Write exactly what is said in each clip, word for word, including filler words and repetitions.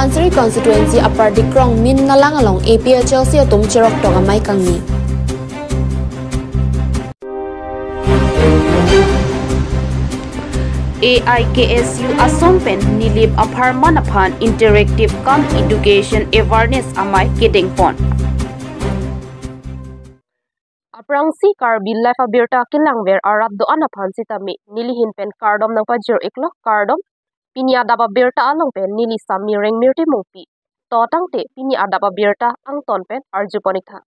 Dhansiri constituency Upper Dikrong Min Nalang along A P H L C atum cheroktok amei kangni. A I K S U Assam pen Nilip apharman aphan interactive cum education awareness amei kedengpon. Aphrangsi Karbi Live abirta kelangver arat do-an aphan sitame nelihin pen kardom nangpajir iklo, kardom. Pini adap abirta along pen neli Sami Rengmirti Mungpi. To tangte pini adap abirta angton pen arjupon iktha.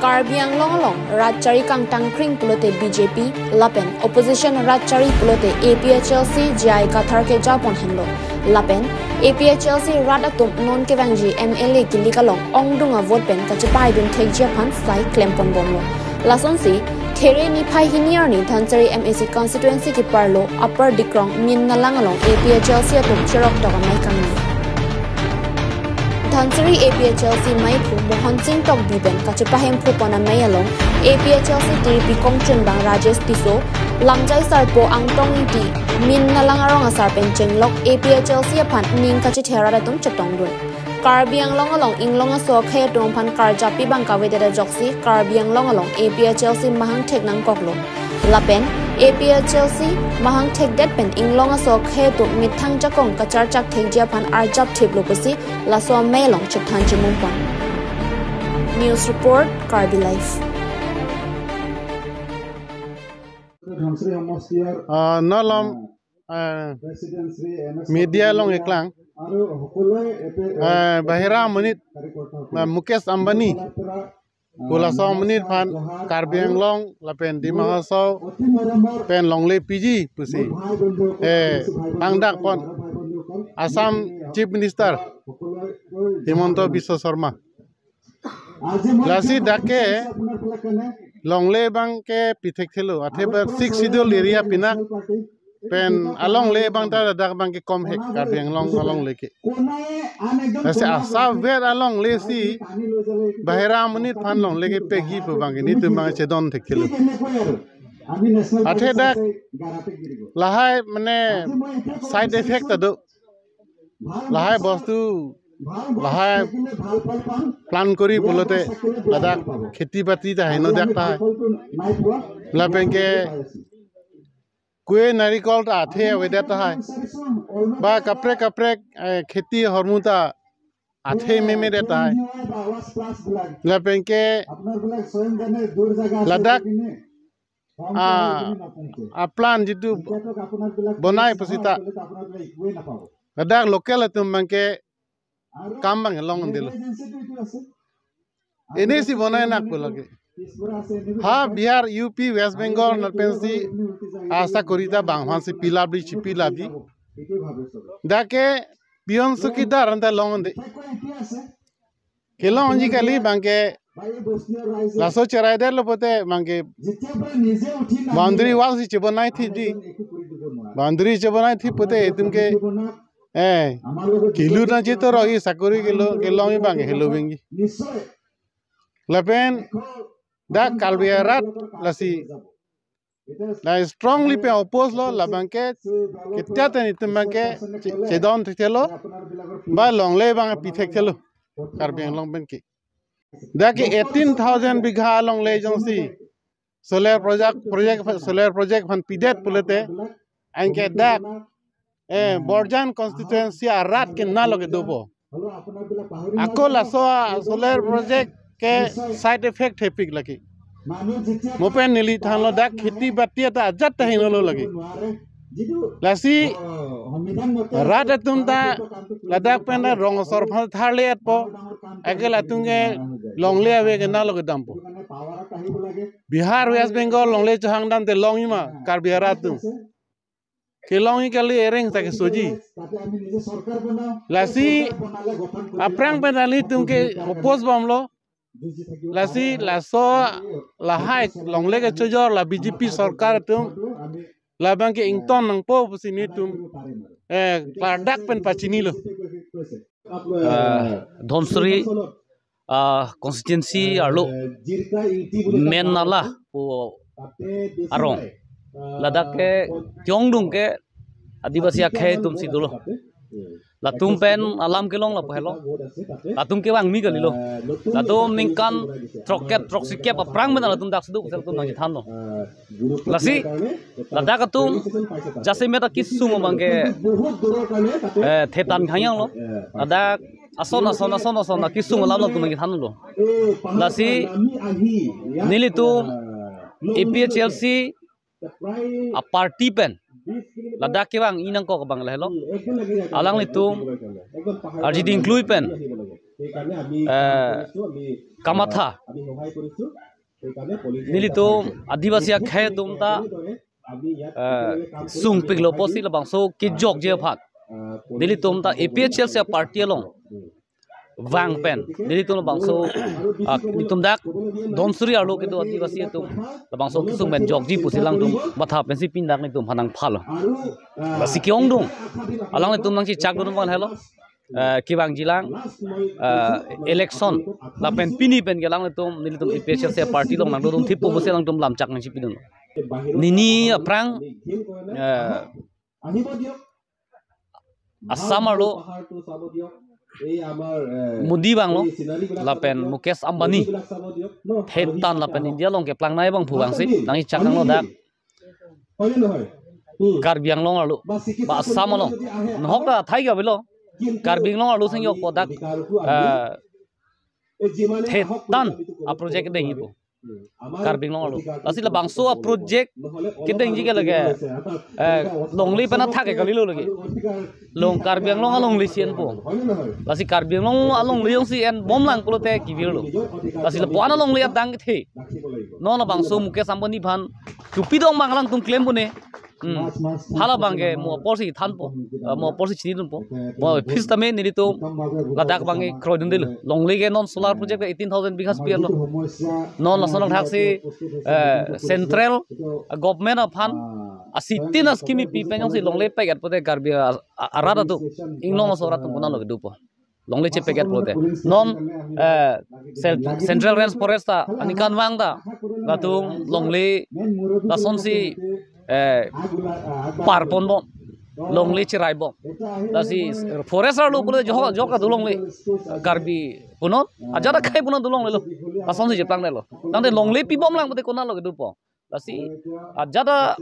Karbi Anglong along rat chari kangtangkring pulote B J P, lapen opposition rat chari pulote A P H L C J I Kathar kejapon henlo. Lapen A P H L C rat atum non kevangji M L A kilik along ongdung avote pen kachepaidun thekji aphan sai klempon bomlo. Lasonsi, There niphai hini arni Dhansiri M A C constituency keparlo Upper Dikrong Min Nalang along A P H L C atum cheroktok amei kangni. Dhansiri A P H L C meiphu Mohan Singh Tokbi pen kachepahemphu pon amei along A P H L C tiripi kongchunbang Rajesh Tisso, lamjai sarpo Angtong Ingti, Min Nalang arong asar pen chenglok A P H L C aphan ning kachethera atum chetongdun. Karbi Anglong along inglong aso akhei atum aphan karjap pibang kavedet ajoksi Karbi Anglong along A P H L C mahang thek nangkoklo. Lapen A P H L C mahang thekdet pen inglong aso akhei atum methang jakong kacharchak thekji aphan arjap thiplo pusi laso amei along chethan chimumpon. News report, Karbi Live. আহ, নলম, আহ, media along eklang, আহ, বাহিৰা monit, আহ, Mukesh Ambani pu laso amonit aphan Karbi Anglong lapen Dima Hasao pen longle piji pusi, eh, pangdakpon Assam Chief Minister Himanta Biswa Sarma. Lasi dak ke longle abang ke pithekthelo, athe ba Sixth Schedule area pinak pen alongle abang ta dak abang ke komhek Karbi Anglong alongle ke. Lasi asavet alongle si bahira amonit aphan longle kepekji pu abang ke netum abang chedon thekthelo. Athe dak lahai mane side effect ta do. Lahai bostu, lahai plan kori pulote ladak kheti bati ta heno dak tahai. Lapen ke kue narikol ta athe avedet tahai. Ba kaprek kaprek, eh, kheti ahormu ta athe memedet tahai. Lapen ke ladak, ah, ah, plan jitu bonai pusita ladak local atum abang ke kam abang longdelo. Ini si bonai nak pu lake. Ha Bihar, U P, West Bengal nat pensi asakori ta bang aphansi pilabri, chipilabri. Dak ke peon chowkidar anta longde. Kelongji kali abang ke laso cheraidetlo pote abang ke boundary wall si chebonai thidi. Boundary chebonai thi pote itum ke, eh, kilu na jitoro i sakori kelo kelong abang ke helo abang ke. Lapen dak Karbi arat lasi la strongly pen oppose lo, labang ke ketia tani itum abang ke che-, chedon thekthelo, ba longle abang pithekthelo Karbi Anglong pen ke. Dak ke eighteen thousand bigha longle jongsi solar project, project, solar project aphan pidet pulote, anke dak, eh, Borjan constituency arat ke nalo ke dopo. Ako laso a solar project ke side effect hepik lake. Mo pen neli thanlo dak kheti bati ta ajat ta hinolo lake. Lasi rat atum ta ladak pen rong asor aphan tharle-etpo. Ake latum ke longle ave ke nalo kedampo. Bihar, West Bengal longle chehang damte longji ma Karbi arat atum? Kelongji kali, ereng ta kesoji. Lasi aphrang pen nelitum ke oppose bomlo. Lasi laso lahai longle kechojor la B J P sorkar atum labang ke ington nangpo pusi netum, eh, klardak pen pachinilo. Ah, Dhansiri, ah, constituency arlo Main Nala pu arong. Ladak ke tiong dung ke Adivasi akhei atum si dolo. Latum pen alam kelong lapu helo. Latum kevangmi kalilo. Latum ningkan throkkep throksikep aphrang pen latum dak si do pusi latum nangchethanlo. Lasi ladak atum jasemet akesung abang ke, eh, thetan khangjang lo. Ladak ason ason ason ason akesung alam latum nangchethanlo. Lasi nelitum A P H L C a party pen ladak kevang inang kok abang lahelo. Alanglitum arjiding klui pen, eh, kamatha nelitum Adivasi akhei atum ta, eh, sungpiklo pusi labangso kejokji aphan nelitum ta A P H L C a party along vang pen nelitum labangso, ah, nelitum dak Dhansiri arlo kedo Adivasi atum labangso kesung pen jokji pusi alangtum matha pensi pini dak nelitum aphan nangphalo. Lasi ke-ongdung alanglitum nangchechakdun abang lahelo. Eh, kevangjilang, eh, election lapen pini pen ke alanglitum nelitum A P H L C a party along nangdodun thippo pusi alangtum lamchak nangchipidun. Nini aphrang, eh, Assam arlo Modi vanglo lapen Mukesh Ambani thetan lapen India along keplangnei abangphu vangsi nangchechak nanglo dak Karbi Anglong arlo, ba Assam along, nahok ta thai ke avelo, Karbi Anglong arlo si jokpo dak, eh, thetan a project dengjipo Karbi Anglong arlo. Lasi labangso a project kedengji ke lake, eh, longle pen athak ke kalilo lake. Long Karbi Anglong alongle si enpo. Lasi Karbi Anglong alongle jongsi enbomlang pulote kevirlo. Lasi lapu-an alongle adang kethe. Non labangso Mukesh Ambani aphan chupidun abang alangtum klem pune. Hmm. Hala abang ke mo apor si thanpo. Eh, mo apor si chinidunpo. Mo office tame nelitum ladak abang ke kroidundelo. Longle ke non solar project eighteen thousand bighas pi lo. Non lason thak si, eh, central, eh, government aphan asitin a scheme pi pen jongsi longle packet pote Karbi a, a, arat atum, inglong aso arat atum konatlo kedopo. Longle chepacket pote. Non, eh, cel-, Central Range Forest ta aningkanvang ta latum longle lasonsi, eh, parponbom. Longle cheraibom. Lasi forest arlo pule jok jok ta do longle. Karbi punon, ajat akhei punon do longlelo. Lasonsi cheplangnelo. Tangte longle pibomlang pote konatlo kedopo. Lasi ajat a,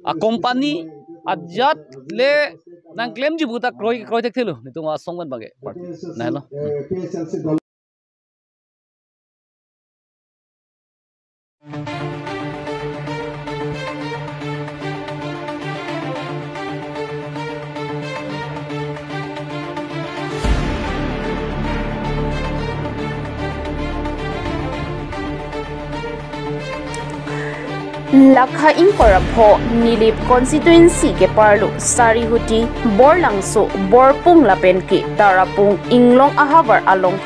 a company ajat le nangklemji pu ta kroi kroi thekthelo. Nelitum asong pen abang ke. Nahelo. Lakha ingkoi ra pho Nilip constituency keparlo Sarihuti, Borlangso, Borpung lapen ke Tarapung inglong ahavar along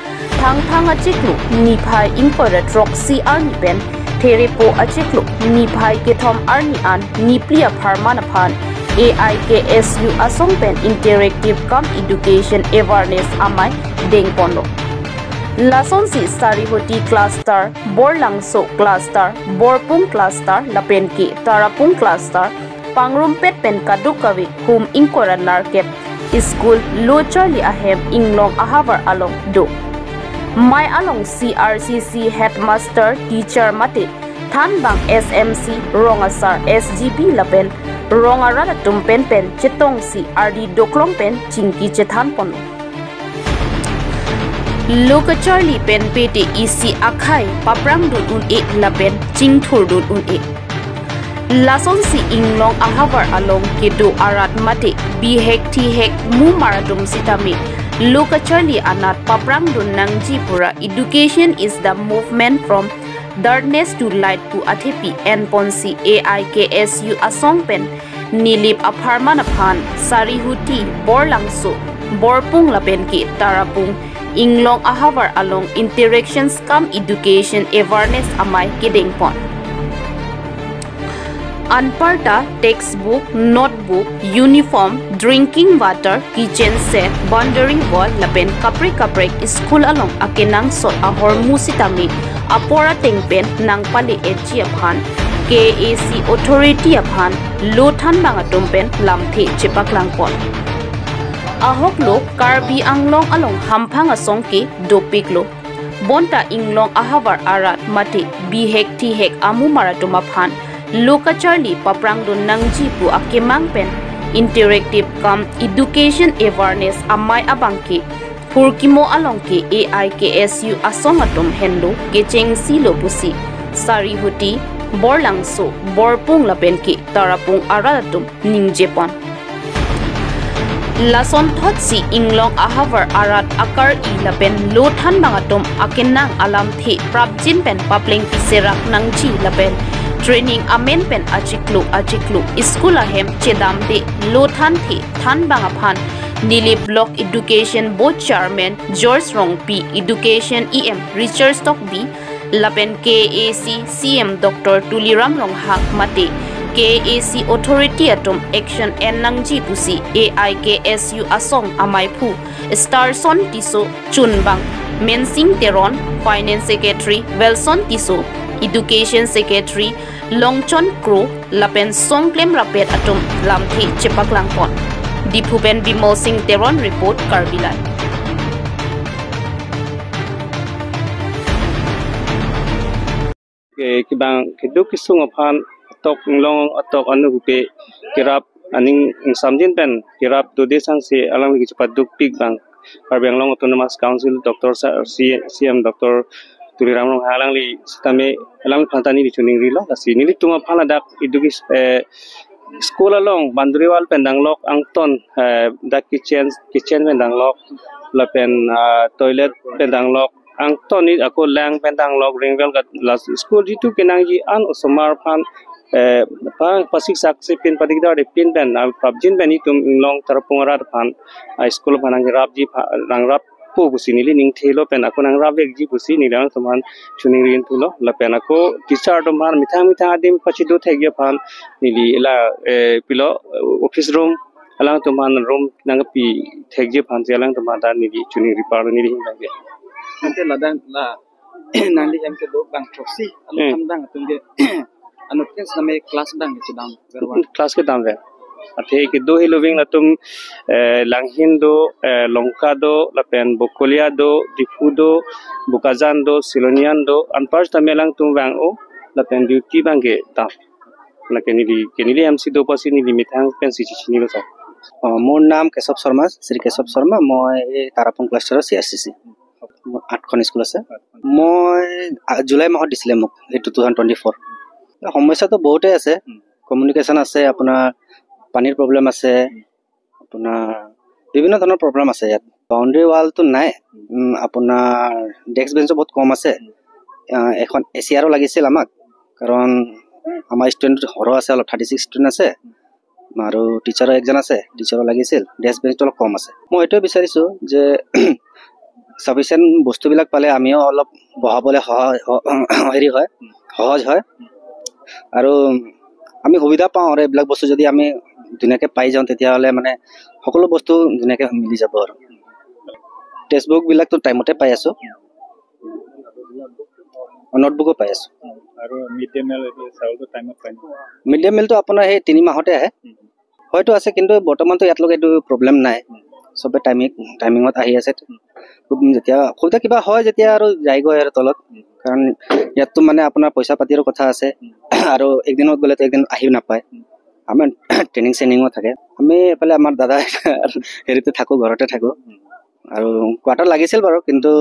Thangthang achiklo niphai ingkoi ra throksi arni pen Therepo achiklo niphai kethom arni an niphli apharman aphan A I K S U asong pen interactive cum education awareness amei dengponlo. Lasonsi Sarihuti cluster, Borlangso cluster, Borpung cluster lapen ke Tarapung cluster pangrumpet pen kadokave hum ingkoi ra nerkep school lo charli ahem inglong ahavar along do. Mei along C R C C headmaster, teacher mate thanbang S M C, rong asar, S G B lapen rong arat atum pen pen chetongsi ardi doklong pen chingki chethanponlo. Lo kacharli pen pete isi akhei paprangdun un-e lapen chingthurdun un-e. Lasonsi inglong ahavar along kedo arat mate bihek thihek mumar atum sitame lo kacharli anat paprangdun nangji pura education is the movement from darkness to light pu athepi enponsi A I K S U asong pen Nilip apharman aphan Sarihuti, Borlangso, Borpung lapen ke Tarapung inglong ahavar along interactions cum education awareness amei kedengpon. Anparta textbook, notebook, uniform, drinking water, kitchen set, boundary wall lapen kaprek kaprek school along akenangsot ahormu sitame apor ateng pen nangpale-etji aphan K A C authority aphan lo thanbang atum pen lamthe chepaklangpon. Ahoklo Karbi Anglong along hamphang asong ke dopiklo. Bonta inglong ahavar arat mate bihek thihek amumar atum aphan lo kacharli paprangdun nangji pu akemang pen interactive cum education awareness amei abang ke Phurkimo along ke A I K S U asong atum henlo kechengsi lo pusi Sarihuti, Borlangso, Borpung lapen ke Tarapung arat atum ningjepon. Lasonthotsi inglong ahavar arat akar-i lapen lo thanbang atum akenang alamthe prapjin pen paplengpi serak nangji lapen training amen pen achiklo achiklo school ahem chedamde lo thanthe thanbang aphan neli Block Education Board Chairman George Rongpi, Education E M Richard Tokbi, lapen K A C C M Doctor Tuliram Ronghang mate K A C authority atum action en nangji pusi A I K S U asong amaiphu Starson Tisso, chunbang Mensing Teron, Finance Secretary Wilson Tisso, Education Secretary Longchon Kro lapen songklem rapet atum lamthe chepaklangpon. Diphu pen Bimol Singh Teron report, Karbi Live. Ke kibang keduk kesung aphan atok inglong atok anu hupe kerap aning ingsamjin pen kerap dode sangse alangli kechepadukpik bang Karbi Anglong Autonomous Council Doctor Sa-, C-, C M Doctor Tuliram Ronghang alangli sitame alangli phanta neli chuningrilo. Lasi nelitum aphan ladak education, eh, school along boundary wall pen danglok angton, eh, dak kitchen, kitchen pen danglok lapen, ah, toilet pen danglok angton ni ako lang pen danglok ring well kat las school jitu kenangji an osomar aphan, eh, pa, pasik saksi pin padik dar de pin pen, ah, prapjin pen itum inglong Tarapung arat aphan, ah, school aphan nangrapji pha-, nangrappo pusi neli ningthelo pen ako nangrapvekji pusi neli alangtum aphan chuningri-intulo lapen ako teacher atum aphan methang methang adim pachido thekji aphan neli la, eh, pilo, eh, office room alangtum aphan room nangpi thekji aphan si alangtum aphan ta neli chuningri parlo neli hinang ke. Ante ladak la nangli hem kedo bang throksi anu Hmm. thandang atum ke anut ke same class dang ke chedam verwan. Class kedamver. Athe kedo heloving latum, eh, Langhin do, eh, Lanka do, lapen Bokolia do, Diphu do, Bokajan do, Silonijan do, anpar tame alangtum vang-o, lapen duty abang kedam. Lake neli, ke neli M C do pusi neli methang pensi chechinilo sa. অ, মোৰ নাম কেশৱ শৰ্মা, শ্ৰী কেশৱ শৰ্মা। মই এই তাৰাপুং ক্লাষ্টাৰৰ চি আৰ চি চি। মোৰ আঠখন স্কুল আছে। মই, আ, জুলাই মাহত দিছিলে মোক, এই টু থাউজেণ্ড টুৱেণ্টি ফ'ৰ। সমস্যাটো বহুতেই আছে। কমিউনিকেশ্যন আছে, আপোনাৰ পানীৰ প্ৰব্লেম আছে, আপোনাৰ বিভিন্ন ধৰণৰ প্ৰব্লেম আছে ইয়াত। বাউণ্ডেৰী ৱালটো নাই। উম, আপোনাৰ ডেস্ক বেঞ্চো বহুত কম আছে। আ, এখন এ চি আৰো লাগিছিল আমাক, কাৰণ আমাৰ ষ্টুডেণ্ট সৰহ আছে, অলপ থাৰ্টি ছিক্স ষ্টুডেণ্ট আছে। আৰু টিচাৰো একজন আছে, টিচাৰো লাগিছিল, ডেস্ক বেঞ্চটো অলপ কম আছে। মই এইটোৱে বিচাৰিছোঁ যে ছাফিচিয়েণ্ট বস্তুবিলাক পালে আমিও অলপ বহাবলৈ সহ-, স-, হেৰি হয়, সহজ হয়। আৰু আমি সুবিধা পাওঁ আৰু এইবিলাক বস্তু যদি আমি ধুনীয়াকৈ পাই যাওঁ, তেতিয়াহ'লে মানে সকলো বস্তু ধুনীয়াকৈ মিলি যাব আৰু। টেক্সট বুকবিলাকতো টাইমতে পাই আছোঁ। নোটবুকো পাই আছোঁ। আৰু মিড ডে মিল এইটো চাউলটো টাইমত পায় নে? মিড ডে মিলটো আপোনাৰ সেই তিনি মাহতে আহে। হয়তো আছে, কিন্তু বৰ্তমানতো ইয়াত লগে এইটো প্ৰব্লেম নাই। চবে টাইমিং, টাইমিঙত আহি আছে। খুব যেতিয়া অসুবিধা কিবা হয়, যেতিয়া আৰু যায়গৈ আৰু তলত। কাৰণ ইয়াততো মানে আপোনাৰ পইচা পাতিৰো কথা আছে। আৰু একদিনত গ'লেতো একদিন আহি নাপায়। আমাৰ ট্ৰেইনিং চেইনিঙো থাকে। আমি এইফালে আমাৰ দাদা হেৰিতে থাকোঁ, ঘৰতে থাকোঁ। আৰু কোৱাৰ্টাৰ লাগিছিল বাৰু, কিন্তু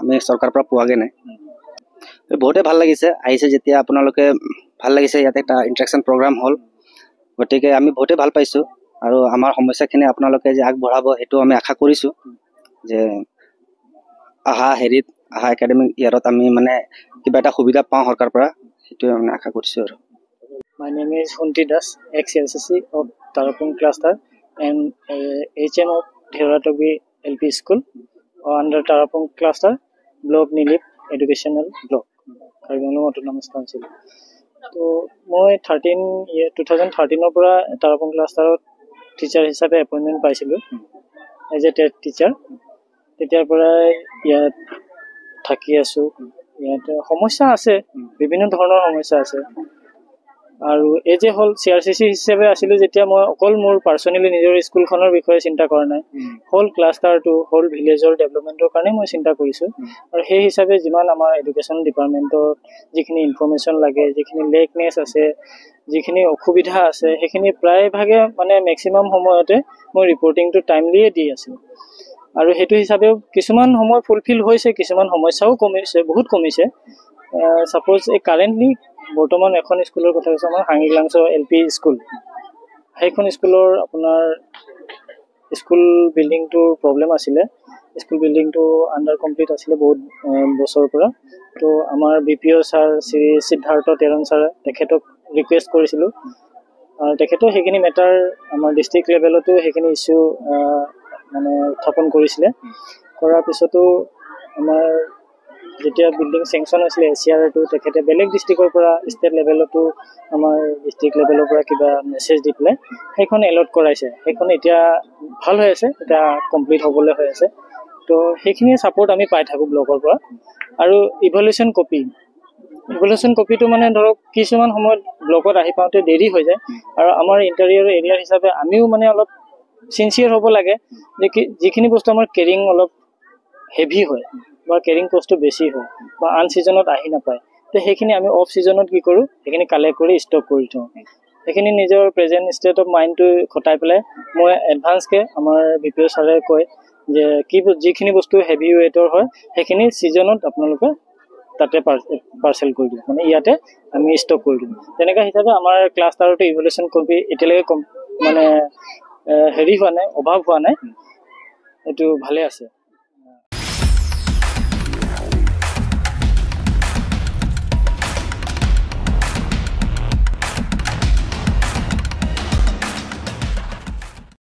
আমি চৰকাৰৰ পৰা পোৱাগৈ নাই। বহুতে ভাল লাগিছে, আহিছে যেতিয়া আপোনালোকে, ভাল লাগিছে, ইয়াতে এটা ইণ্টাৰেকশ্যন প্ৰগ্ৰাম হ'ল, গতিকে আমি বহুতে ভাল পাইছোঁ। আৰু আমাৰ সমস্যাখিনি আপোনালোকে যে আগবঢ়াব, সেইটো আমি আশা কৰিছোঁ যে অহা হেৰিত, অহা একাডেমিক ইয়াৰত আমি মানে কিবা এটা সুবিধা পাওঁ চৰকাৰৰ পৰা, সেইটোৱে মানে আশা কৰিছোঁ আৰু। My name is Hunti Das, ex C R C C of Tarapung cluster and, uh, H M of Dheratobi L P School, under Tarapung cluster, block Nilip, educational block, Karbi Anglong Autonomous Council. তো মই thirteen year, two thousand থাৰ্টিনৰ পৰা তাৰাপুং ক্লাষ্টাৰত টিচাৰ হিচাপে এপইণ্টমেণ্ট পাইছিলোঁ, as a TET teacher. তেতিয়াৰ পৰাই ইয়াত থাকি আছোঁ। ইয়াত সমস্যা আছে, বিভিন্ন ধৰণৰ সমস্যা আছে। আৰু এজ এ হ'ল চি আৰ চি চি হিচাপে আছিলোঁ যেতিয়া, মই অকল মোৰ পাৰ্চনেলি নিজৰ স্কুলখনৰ বিষয়ে চিন্তা কৰা নাই। হ'ল ক্লাষ্টাৰটো, হ'ল ভিলেজৰ ডেভেলপমেণ্টৰ কাৰণে মই চিন্তা কৰিছোঁ। আৰু সেই হিচাপে যিমান আমাৰ এডুকেশ্যন ডিপাৰ্টমেণ্টত যিখিনি ইনফৰমেশ্যন লাগে, যিখিনি লেকনেছ আছে, যিখিনি অসুবিধা আছে, সেইখিনি প্ৰায়ভাগে মানে মেক্সিমাম সময়তে মই ৰিপৰ্টিংটো টাইমলিয়ে দি আছোঁ। আৰু সেইটো হিচাপেও কিছুমান সময় ফুলফিল হৈছে, কিছুমান সমস্যাও কমিছে, বহুত কমিছে। ছাপ'জ এই কাৰেণ্টলি বৰ্তমান এখন স্কুলৰ কথা কৈছোঁ, আমাৰ হাংগিলাংচ' এল পি স্কুল। সেইখন স্কুলৰ আপোনাৰ স্কুল বিল্ডিংটোৰ প্ৰব্লেম আছিলে। স্কুল বিল্ডিংটো আণ্ডাৰ কমপ্লিট আছিলে বহুত আহ, বছৰৰ পৰা। তো আমাৰ বি পি অ' ছাৰ শ্ৰী সিদ্ধাৰ্থ তেৰণ ছাৰে, তেখেতক ৰিকুৱেষ্ট কৰিছিলোঁ। আৰু তেখেতেও সেইখিনি মেটাৰ আমাৰ ডিষ্ট্ৰিক্ট লেভেলতো সেইখিনি ইছ্যু মানে উত্থাপন কৰিছিলে। কৰাৰ পিছতো আমাৰ যেতিয়া বিল্ডিং চেংচন আছিলে এ চি আৰটো, তেখেতে বেলেগ ডিষ্ট্ৰিক্টৰ পৰা ষ্টেট লেভেলতো আমাৰ ডিষ্ট্ৰিক্ট লেভেলৰ পৰা কিবা মেছেজ দি পেলাই সেইখন এলট কৰাইছে। সেইখন এতিয়া ভাল হৈ আছে, এতিয়া কমপ্লিট হ'বলৈ হৈ আছে। তো সেইখিনি ছাপোৰ্ট আমি পাই থাকোঁ ব্লকৰ পৰা। আৰু ইভলিউশ্যন কপি, ইভলিউশ্যন কপিটো মানে ধৰক কিছুমান সময়ত ব্লকত আহি পাওঁতে দেৰি হৈ যায়। আৰু আমাৰ ইণ্টেৰিয়ৰ এৰিয়া হিচাপে আমিও মানে অলপ ছিনচিয়াৰ হ'ব লাগে যে কি যিখিনি বস্তু আমাৰ কেৰিং অলপ হেভি হয় বা কেৰিং কষ্টটো বেছি হয় বা আন ছিজনত আহি নাপায়, তে সেইখিনি আমি অফ ছিজনত কি কৰোঁ, সেইখিনি কালেক্ট কৰি ষ্টক কৰি থওঁ। সেইখিনি নিজৰ প্ৰেজেণ্ট ষ্টেট অফ মাইণ্ডটো খটাই পেলাই মই এডভান্সকে আমাৰ বি পি অ' ছাৰে কয় যে কি ব- যিখিনি বস্তু হেভি ৱেইটৰ হয় সেইখিনি ছিজনত আপোনালোকে তাতে পাৰ্চেল কৰি দিয়ক, মানে ইয়াতে আমি ষ্টক কৰি দিম। তেনেকুৱা হিচাপে আমাৰ ক্লাষ্টাৰটো ইভলিউশ্যন কপি এতিয়ালৈকে কম মানে এ, হেৰি হোৱা নাই, অভাৱ হোৱা নাই, এইটো ভালে আছে।